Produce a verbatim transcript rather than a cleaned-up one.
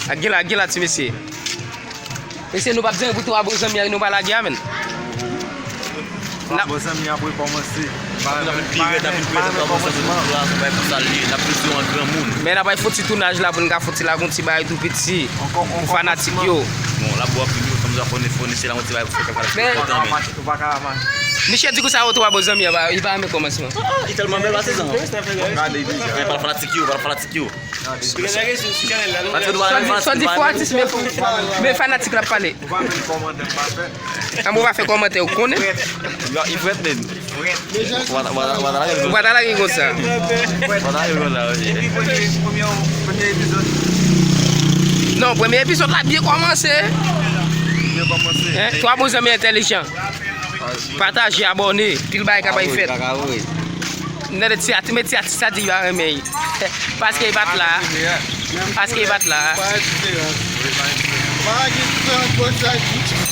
Ak gen la, gen la, ti mesye. Mesye, nou p ap di anyen pou twa bon zanmi a, nou pa lage a, menn. N ap Bon zanmi ap rekòmanse. N ap vin pi rèd, n ap vin prezan twa bon zanmi pou twa, se pa pou sa l ye, n ap vin di w an granmoun. Men n ap bay fon ti tounaj la pou n ka fon ti lage yon ti bagay tou piti pou fanatik yo. Bon, la bò ap vini, kòm sa fò n fò n se la yon ti bagay pou fè fanatik Men- yo kontan, men. Ou pa ka avanse. Michel di konsa yo twa bon zanmi a, li pa renmen kòmansman. Li tèlman bèl, pa sezon. Gade li. Men pa fanatik yo, pa fanatik yo. Swa di, swa di fò atis, men, men fanatik la ap pale. Ou pa menm kòmantè m pa fè. An bon, pa fè kòmantè, ou konnen. Yo, li frèt, men. Wata, wata, wata, Ou pa ta lage konsa. Wata, yo, konsa, wi. Epi premye, premye, premye epizòd. Non, premye epizòd la byen kòmanse. Byen kòmanse. Hein? Twa bon zanmi entèlijan. Pataje, abòne. Pil bagay ka bay fèt. Nèg ti ati, men ti ati sa di yo a renmen. Paske li pa t la. Paske li pa t la. Pa gen diferans. Pa gen diferans, bon, sa di.